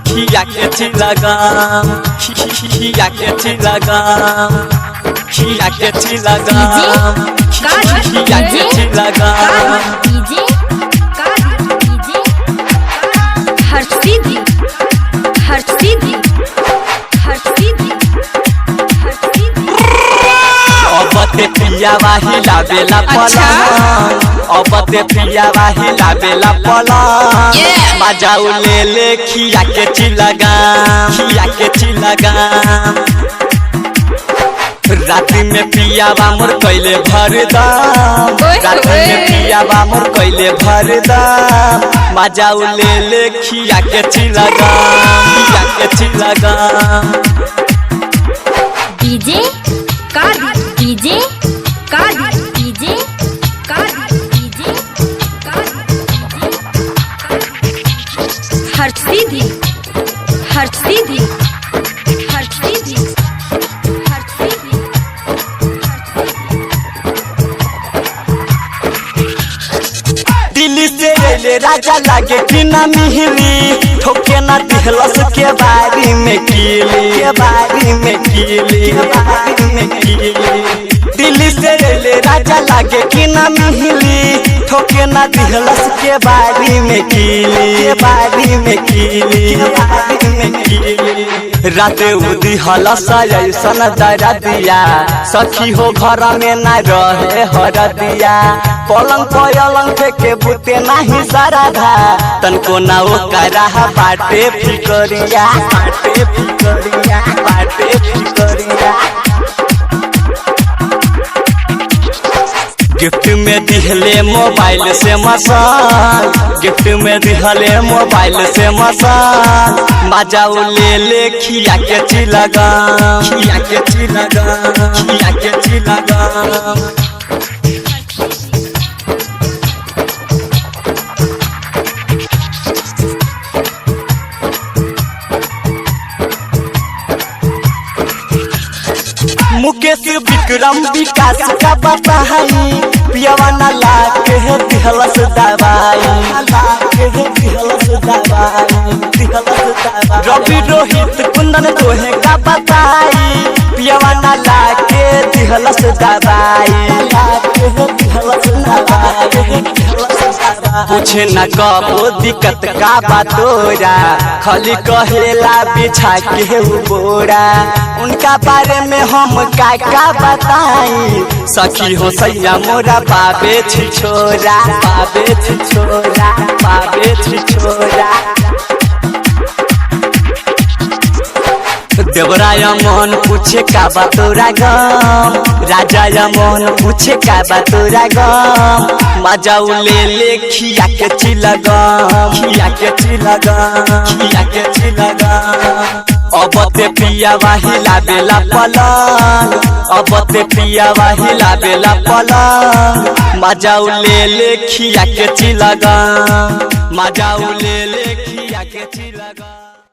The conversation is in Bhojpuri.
खिया के चिलगम, खिया के चिलगम, खिया के चिलगम, खिया के चिलगम। डीजे डीजे हर्षिदी हर्षिदी हर्षिदी हर्षिदी। अब ते पिया वाही लाबेला पलंग, अब ते पिया वाही लाबेला पलंग, मजाऊ ले ले खिया के चिलगम, खिया के चिलगम। राति में पियावा मोर कैले भरदम, राति में पियावा मोर कैले भरदम, मजाऊ ले ले खिया के चिलगम, खिया के chewing gum. DJ DJ DJ DJ हर्षिदी हर्षिदी हर्षिदी हर्षिदी। दिल्ली से अइले राजा लागे कि ना मिहरी, ठोके ना दिहलस के बारी में कीली, के बारी में कीली, के बारी में कीली। दिल्ली से अइले राजा लागे कि ना मिहरी, ठोके ना दिहलस के बारी में कीली, के बारी में कीली, के बारी में कीली। राते उदी हलस ऐसन दरा दिया, सखी हो घर में ना रहे हर दिया। पलंग पलंग फेंके बुते नाही साराधा, तनको ना ओकरा बाटे फिकरिया, बाटे फिकरिया, बाटे फिकरिया। गिफ्ट में दिहले मोबाइल से मसान, गिफ्ट में दिहले मोबाइल से मसान, मजाऊ ले ले खिया के चिलगम, खिया के चिलगम, खिया के चिलगम। मुकेश विक्रम विकास का बताई, पियावा ना लाके है दिहलस दवाई, लाके है दिहलस दवाई, दिहलस दवाई। रवि रोहित कुंदन तोहे का बताई, पियावा ना लाके दिहलस दवाई, लाके है दिहलस दवाई, दिहलस दवाई। पूछे न कबो दिक्कत का बातोरा, खाली कहेला बिछा के उ बोरा। उनका बारे में हम का का बताई, सखी हो सैया मोरा बाबे छिछोरा, बाबे छिछोरा, बाबे छिछोरा। देवराय मोहन पूछे का बा तोरा गम, राजा मोहन पूछे का बा तोरा गम, मजाऊ ले ले खिया के चिलगम, खिया के चिलगम, खिया के चिलगम। अब ते पिया वाही लाबेला पलंग, अब ते पिया वाही लाबेला पलंग, मजाऊ ले ले खिया के चिलगम, मजाऊ ले ले खिया के चिलगम।